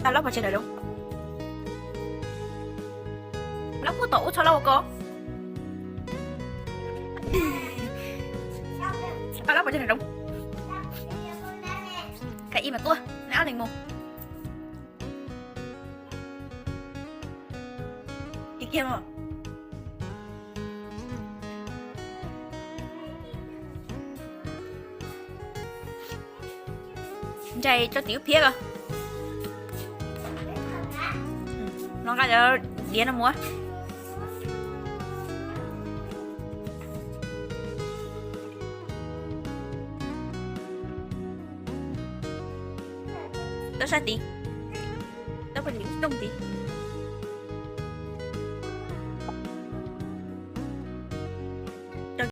Paj laub pov tseg nram zoov. Laub puag tom ub txhob laub ua ko. Paj laub pov tseg nram zoov. Ka ib mas tuaj, nab ob leeg mus. Kiag kiag no. Ntsais tso tim lub phiab ko. No nqa cov diav no mus. Tau sab tid. Tau poj niam tooj tid.